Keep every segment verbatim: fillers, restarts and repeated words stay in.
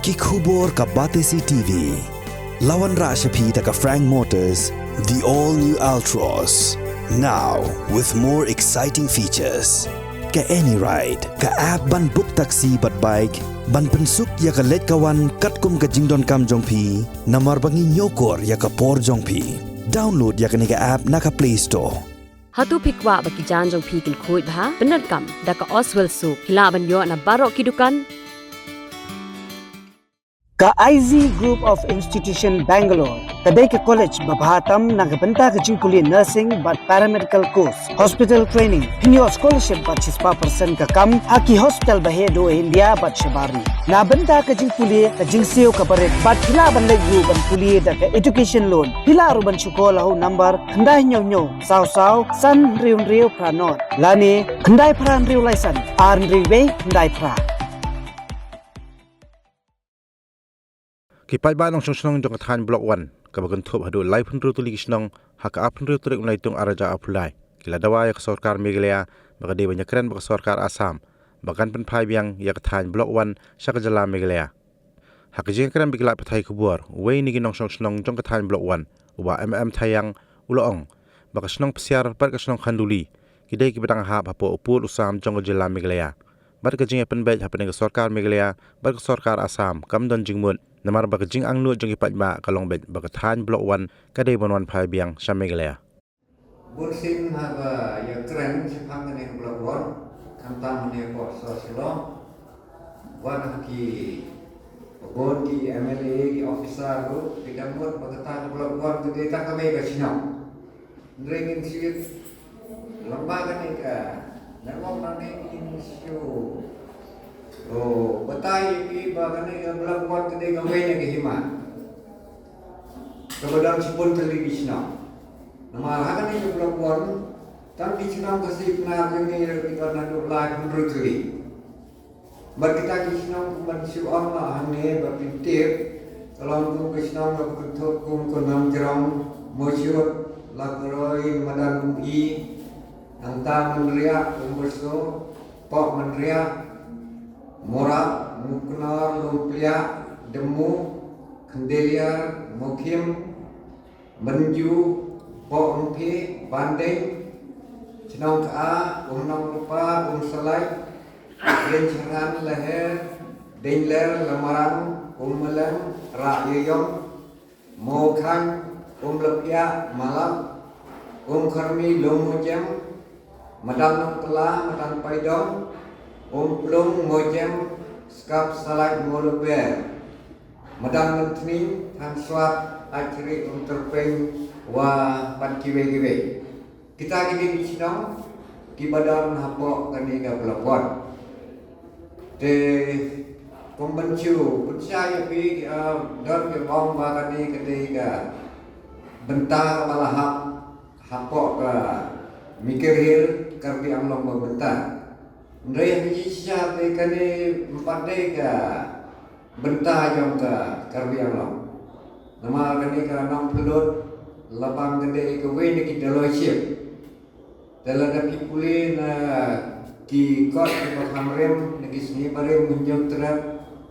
Ki khubor ka Batesi T V. La wanrah sha phi da ka Frank Motors, the all new Altroz. Now with more exciting features. Ka AnyRide, ka app ban book taxi bad bike, ban pynsuk ïa ka leit ka wan katkum ka jingdonkam jong phi, namar ba ngi ñiewkor ïa ka por jong phi. Download ïa kane ka app na ka Play Store. Hato phi kwah ba ki jaiñ jong phi kin khuid bha? Pyndonkam da ka Oswell Soap. Phi lah ban ïoh na baroh ki dukan. Ka I Z Group of Institution Bangalore ka dei ka college ba bha tam na ka bynta ka jingpule nursing bad paramedical course, hospital training, pynïoh scholarship bad shispah percent ka kam ha ki hospital ba heh duh India bad shabar ri. Na bynta ka jingpule ka jingsiew ka barit bad phi lah ban leit ruh ban pule da ka education loan. Phi lah ruh ban shu call ha u number khyndai hynñiew hynñiew saw saw san hynriew hynriew phra nod lane khyndai phra hynriew lai san ar hynriew wei khyndai phra. Ki paidbah nongshong shnong jong ka thaiñ Block One kaba kynthup haduh laiphew hynriew tylli ki shnong ha ka arphew hynriew tarik u Naitung arhajar arphew lai ki la dawa ïa ka sorkar Meghalaya ba ka dei ban ïakren bad ka sorkar Assam ba kan pynphai biang ïa ka thaiñ Block One sha ka jylla Meghalaya. Ha ka jingïakren bad ki lad pathai khubor, uwei na ki nongshong shnong jong ka thaiñ Block One, u Bah M M Thaiang, u la ong ba ka shnong Psiar bad ka shnong Khanduli ki dei kiba dang hap hapoh u pud u sam jong ka jylla Meghalaya. Bad ka jingïapynbeit hapdeng ka sorkar Meghalaya bad ka sorkar Assam kam don jingmut, namar ba ka jingangnud jong ki paidbah ka long beit ba ka thaiñ Block One ka dei ban wan phai biang sha Meghalaya. Bun sien haba ïakren shaphang kane ka Block One, khamtam hangne hapoh sor Shillong, wat ha ki bun ki M L A, ki officer ruh ki da mut ba kata ka Block One ka dei tang kawei ka shnong. Hynrei ngin shu lem bad kane ka, ngan ong nangne ngin shu, oh, batai ïa phi ba kane ka Block One ka dei kawei na ka hima kaba don shibun tylli ki shnong. Namar ha kane ka Block One, tang ki shnong Khasi Pnar jong ngi ruh ki don haduh laiphew hynriew tylli. Bad kita ki shnong kumba shu ong la hangne ba phin tip, ka long kum ka shnong kaba kynthup kum ka Namjrong, Mawshut, Lakroi, Madan Umyi, nangta Mynriah, Umberso, Pok Mynriah, Murap, Muknor, Lumpliah, Demu, Khyndeliar, Mukhim, Mynju, Pok Umphi, Banding, Chnong Ka, Umnong Rupa, Umsalai, Ding Shangan, Leher, Dingler, Lamarang, Ummeleng, Rak Yoyong, Mokhan, Umlepiah, Malap, Umkharmi, Lum Mojem, Madan Nongpla, Madan Paidong, Umplung, Mojem, Skap Salai, Moluber, Madan Myntni, Thanswat, Achri, Umterpeng, wa pat kiwei kiwei. Kita ki dei ki shnong kiba don hapoh kane ka Block One. Te kum ban shu pynshai ïa phi, ah, don kiba ong ba kane ka dei ka bynta kaba la hap hapoh ka Mikir Hill Karbi Anglong ba bynta. Hynrei ha ka jingshisha te kane ym pat dei ka bynta jong ka Karbi Anglong. Namar kane ka Nongpynlut la bang ka dei kawei na ki Doloi Ship. Te lada phi pule na ki kot kiba kham rim, na ki sngi barim Hynñiewtrep,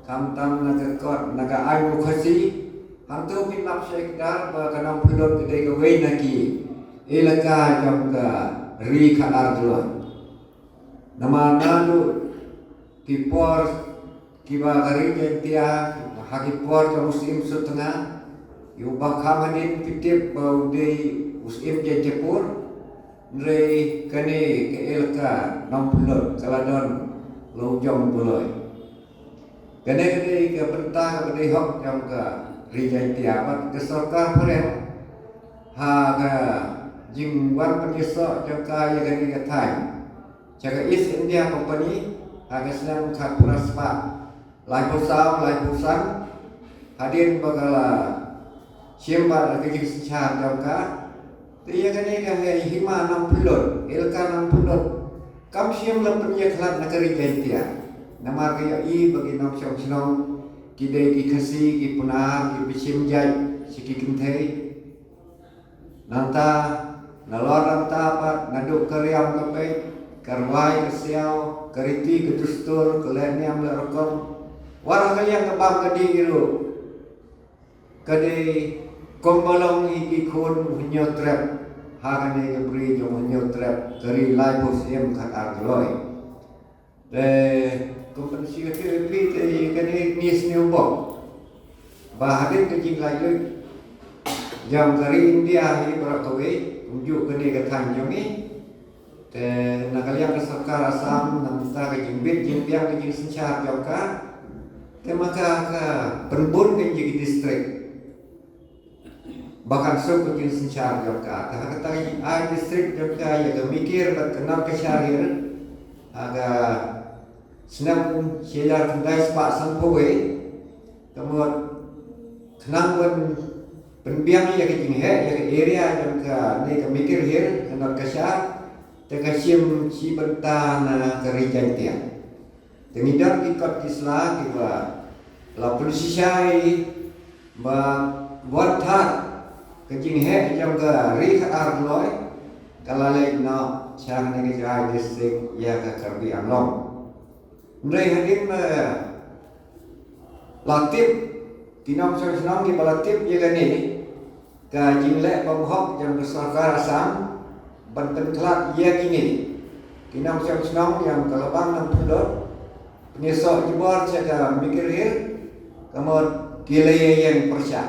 khamtam na ka kot, na ka aiñ u Khasi, hangto phin lap shai kdar ba ka Nongpynlut ka dei kawei na ki elaka jong ka ri Khadar Jylland. Namar naduh ki por kiba ka ri Jaintia, ha ki por jong u Syiem Sutnga, ïa uba kham hadien phi tip ba u dei u Syiem Jaintiapur, hynrei kane ka elaka Nongpynlut ka la don la u jong u Doloi. Kane ka dei ka bynta kaba dei hok jong ka ri Jaintia bad ka sorkar phareng ha ka jingwan pynïasoh jong ka ïa kane ka thaiñ sha ka East India Company ha ka snem khatphra spah laiphew saw laiphew san, hadien ba ka la shim bad ka jingsynshar jong ka. Te ïa kane ka hima Nongpynlut, elaka Nongpynlut, kam shym la pynïakhlad na ka ri Jaintia. Namar ka ïohi ba ki nongshong shnong ki dei ki Khasi, ki Pnar, kiba shim jait sha ki kynthei. Nangta, nalor nangta pat, naduh ka riam ka peit, ka rwai ka siaw, ka riti ka dustur, ka lehniam lehrukom, Wat ha ka liang ka bam ka dih ruh, ka dei kumba long hi ki khun u Hynñiewtrep, ha kane ka bri jong u Hynñiewtrep, ka ri laiphew siem khatar kloi. Te kum ban shu ïathuh ïa phi te kane ngi sngewbha ba hadien ka jinglaitluid jong ka ri India hi baroh kawei, kumjuh kane ka thaiñ jong ngi. Te na ka liang ka sorkar Assam, na ka bynta ka jingbit jingbiang ka jingsynshar jong ka, te ma ka, ka pynbun ka jong ki district ba kan suk ka jingsynshar jong ka. Te ha kata ka jingai district jong ka, ïa ka Mikir bad ka North Kachar Hills, ha ka snem shi hajar khyndai spah sanphew wei, ka mut khnang ban pynbiang ïa ka jingheh ïa ka area jong kane ka Mikir Hills, ka North Kachar, te ka shim shi bynta na ka ri Jaintia. Te ngi don ki kot ki sla kiba la pynshisha hi ba wat thad ka jingheh jong ka ri khatar kloi ka la leit noh sha kane ka jingai district ïa ka Karbi Anglong. Hynrei hadien ba la tip, ki nongshong shnong kiba la tip ïa kane ka jingleh bymhok jong ka sorkar Assam ban pynkhlad ïa kine ki nongshong shnong jong ka Labang Nongpynlut, pynïasoh jubor sha ka Mikir Hills, ka mut ki la ïeng pyrshah.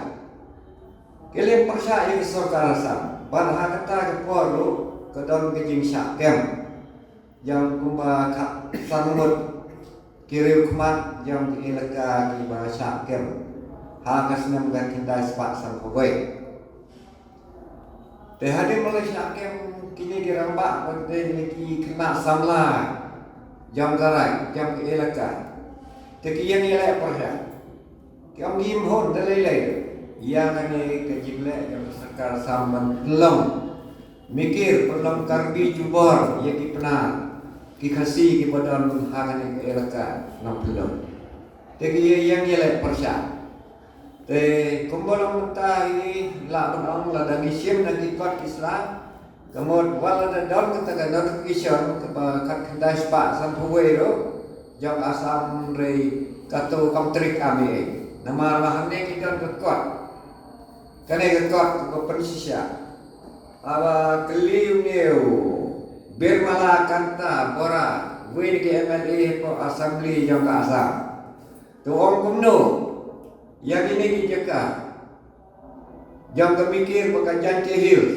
Ki la ïeng pyrshah ïa ka sorkar Assam. Bad ha kata ka por ruh ka don ka jingshah kem jong kumba khatsan ngut ki riewkhmat jong ka elaka kiba shah kem ha ka snem khatkhyndai spah sanphew wei. Te hadien ba la shah kem kine ki rangbah bad kine ki khynnah samla jong ka raid, jong ka elaka, te ki ïeng ïaleh pyrshah. Ki ong ngim hun da lei lei ïa kane ka jingleh jong ka sorkar Assam ban pynlong Mikir, pynlong Karbi jubor ïa ki Pnar, ki Khasi kiba don ha kane ka elaka Nongpynlut. Te ki ïeng ïaleh pyrshah. Te kumba long mynta hi, lah ban ong lada ngi shim na ki kot ki sla, ka mut wat lada don kata ka notification kaba khatkhyndai spah sanphew wei ruh jong Assam, hynrei kato kam trei kam ei ei. Namar ba hangne ki don ka kot, kane ka kot kaba pynshisha, haba kylli une u Birmala Kanta Bora, uwei na ki M L A hapoh Assembly jong ka Assam. To ong kumno ïa kine ki jaka jong ka Mikir bad ka Jaintia Hills?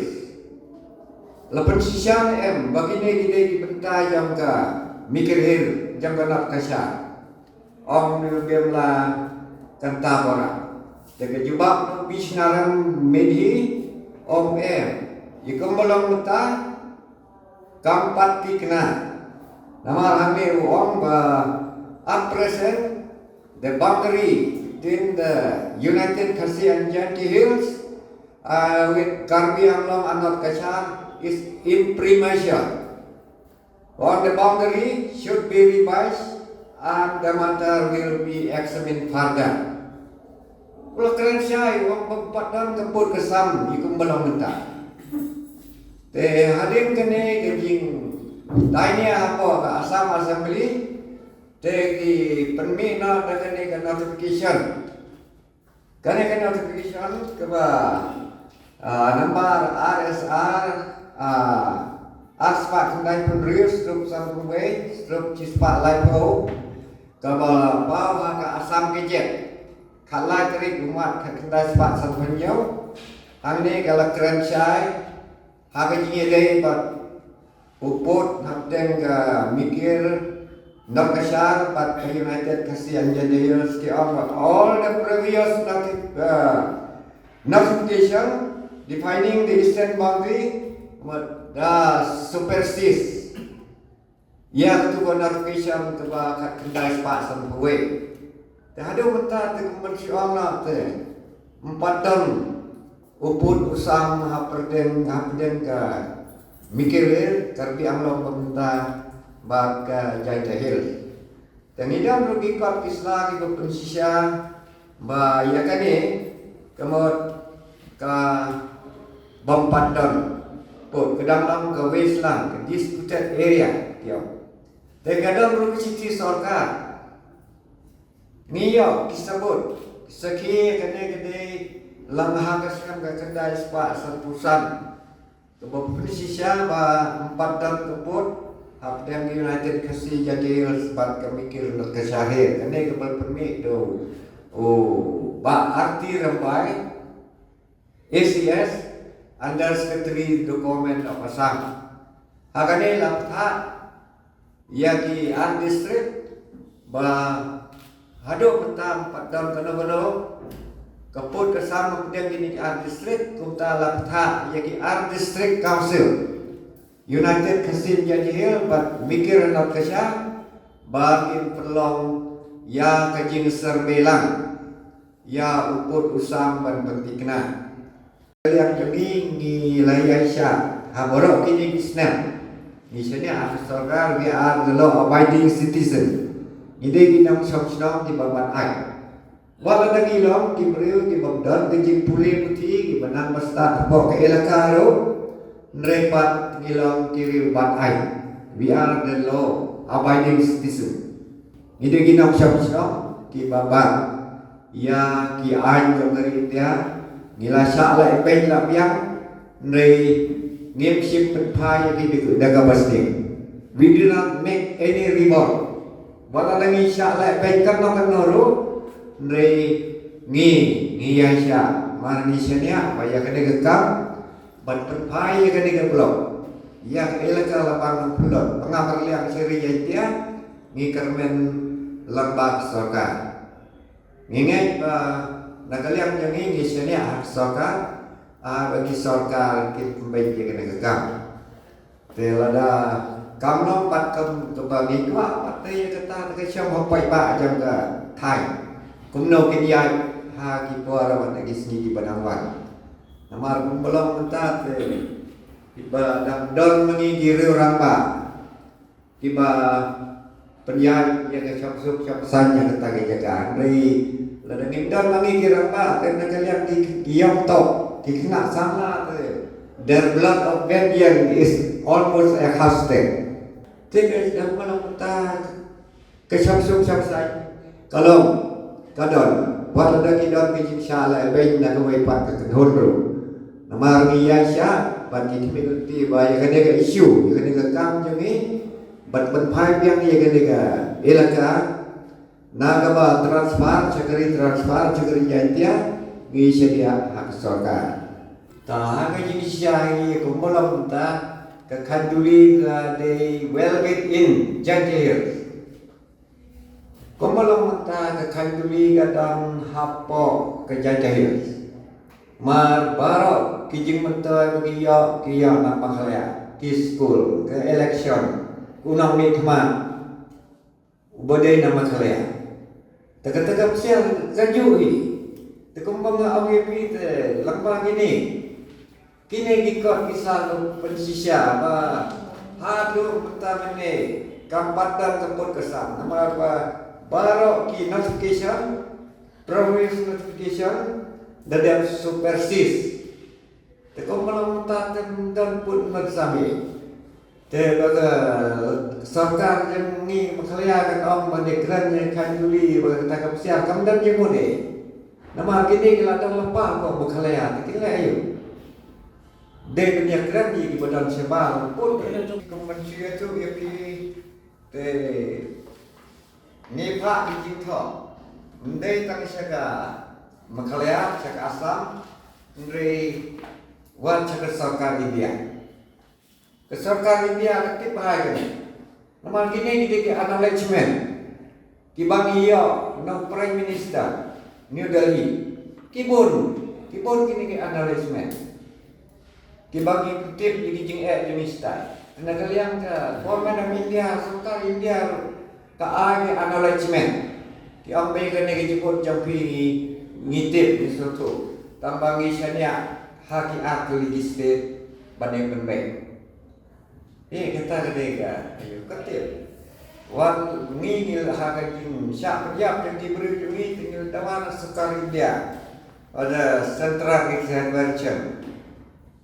La pynshisha ne em ba kine ki dei ki bynta jong ka Mikir Hills, jong ka North Kachar? Ong u Birmala Kanta Bora. Te ka jubab u Bishnaram Medhi, ong em, ïa kumba long mynta kam pat thikna. Namar hangne u ong ba at present the boundary between the United Khasi and Jaintia Hills, uh, with Karbi Anglong and North Kachar is impremature. On the boundary should be revised and the matter will be examined further. U la kren shai, u ong ba pat don ka pud ka sam ïa kumba long mynta. Te hadien kane ka jingdait nia hapoh ka Assam Assembly, te ki pynmih noh da kane ka notification. Kane ka notification kaba, ah, number R S R, ah, ar spah khyndai phew hynriew stroke sanphew wei stroke shispah laiphew, kaba la paw ha ka Assam Gazette, khatlai tarik u March khatkhyndai spah sanphew hynñiew. Hangne ka la kren shai ha ka jingïadei bad u pud hapdeng ka Mikir, North Kachar bad ka United Khasi and Jaintia Hills, ki ong ba all the previous noti-, uh, notification defining the eastern boundary, what, does supersede ïa katu ka notification kaba khatkhyndai spah sanphew wei. Te haduh mynta te kumban shu ong noh te ym pat don u pud u sam hapdeng, hapdeng ka Mikir Hills, Karbi Anglong ba mynta bad ka Jaintia Hills. Te ngi don ruh ki kot ki sla kiba pynshisha ba ïa kane ka mut ka bym pat don pud, ka dang long ka wasteland, ka disputed area, ki ong. Te ka don ruh ka shithi sorkar Ngi ïoh ki sabut, ki sakhi, kane ka dei lang ha ka snem ka khyndai spah sanphew san. Kaba pynshisha ba ym pat don ka pud hapdeng United Khasi Jaintia Hills bad ka Mikir North Khasi Hills. Kane kaba pynmih da u Bah R T Rymbai, A C S, Under Secretary to the Government of Assam. Ha kane la pynthah ïa ki ar district ba haduh mynta ym pat don kano kano ka pud ka sam hapdeng kine ki ar district. Kumta la pynthah ïa ki ar district council, United Khasi Jaintia Hills bad Mikir North Khasi, ba kin pynlong ïa ka jingsurvey lang ïa u pud u sam ban pynthikna. Ka liang jong ngi, ngi la ïaishah ha baroh kine ki snem. Ngi shaniah ha ka sorkar, we are the law abiding citizen. Ngi dei ki nongshong shnong kiba bat aiñ. Wat lada ngi long ki briew kiba ym don ka jingpule puthi, kiba nang ba stad hapoh ka elaka ruh, hynrei pat ngi long ki riew bat aiñ. We are the law abiding citizen. Ngi dei ki nongshong shnong kiba bat ïa ki aiñ jong ka ri India. Ngi la shah leh beiñ la biang, hynrei ngim shym pynphai ïa ki da kaba sdang. We do not make any revolt. Wat lada ngi shah leh beiñ katno katno ruh, hynrei ngi, ngi ïaishah, namar ngi shaniah ba ïa kane ka kam ban pynphai ïa kane ka block, ïa ka elaka Labang Nongpyllun, Bangam, Raliang, Shari, Jaintia, ngi kyrmen lang bad sorkar. Ngi ngeit ba na ka liang jong ngi, ngi shaniah ha ka sorkar, ah, ba ki sorkar kin pynbeit ïa kane ka kam. Te lada kam long pat kam kaba ngi kwah pat, te ïa kata te ka shong ha paidbah jong ka thaiñ. Kumno kin ïaid ha ki por bad ha ki sngi kiba nang wan. Namar kumba long mynta te kiba dang don ma ngi ki riew rangbah kiba pynïaid ïa ka shong suk shong saiñ ha kata ka jaka. Hynrei lada ngim don ma ngi ki rangbah, te na ka liang ki, ki ïong tok, ki khynnah samla te, their blood of vengeance is almost exhausted. Te ka dang ma long mynta ka shong suk shong saiñ ka long ka don. Wat lada ki don ki jingshah leh beiñ na kawei pat ka kynhun ruh, namar ngi ïaishah bad ngi khmih lynti ba ïa kane ka issue, ïa kane ka kam jong ngi, ban pynphai biang ïa kane ka elaka na kaba transfer sha ka ri, transfer sha ka ri Jaintia, ngi shaniah ha ka sorkar. Te ha ka jingshisha hi, kumba long mynta, ka Khanduli ka dei well within Jaintia Hills. Kumba long mynta, ka Khanduli ka don hapoh ka Jaintia Hills. Mar baroh ki jingmyntoi ba ki ïoh, ki ïoh na Meghalaya, ki skul, ka election, u nongmihkhmat uba dei na Meghalaya. Te kata ka psiar ka juh hi. Te kumba nga ong ïa phi, te lyngba kine, kine ki kot ki sa pynshisha ba haduh mynta mynne kam pat don ka pud ka sam, namar ba baroh ki notification, provincial notification, da dep supersede. Te kumba long mynta te ym don pud ym don sam hi. Te ba ka sorkar jong ngi Meghalaya kan ong ban ïakren ïa ka Khanduli ba kata ka psiar kam don jingmut hi. Namar kine ki la don lypa ko Meghalaya, te kin leh aïu? Dei ban ïakren ïa kiba don shabar pud. Kum ban shu ïathuh ïa phi, te ngi phah ki jingthoh, ym dei tang sha ka Meghalaya, sha ka Assam, hynrei wat sha ka sorkar India. Ka sorkar India ka tip bha ïa kane. Namar kine ki dei ki acknowledgement kiba ngi ïoh na u Prime Minister New Delhi. Ki bun, ki bun kine ki acknowledgement kiba ngi pyntip ïa ki jingeh jong ngi shatai. Te na ka liang ka Government of India, sorkar India ruh ka ai ki acknowledgement. Ki ong ba ïa kane ka jingmut jong phi ngi, ngi tip, ngi sngewthuh. Tang ba ngi shaniah ha ki ar tylli ki state ban ïa pynbeit. Eh, kata ka dei ka, aïu, ka tip. Wat ngi, ngi la ha ka jingshah pynïap jong ki briew jong ngi, te ngi la dawa na sorkar India, ba da central intervention.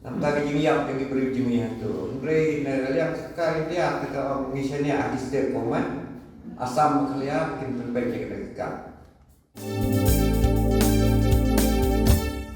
Namar ka jingïap jong ki briew jong ngi hangto. Hynrei na ka liang sorkar India te ka ong ngi shaniah ha ki state government, Assam, Meghalaya, kin pynbeit ïa kata ka kam.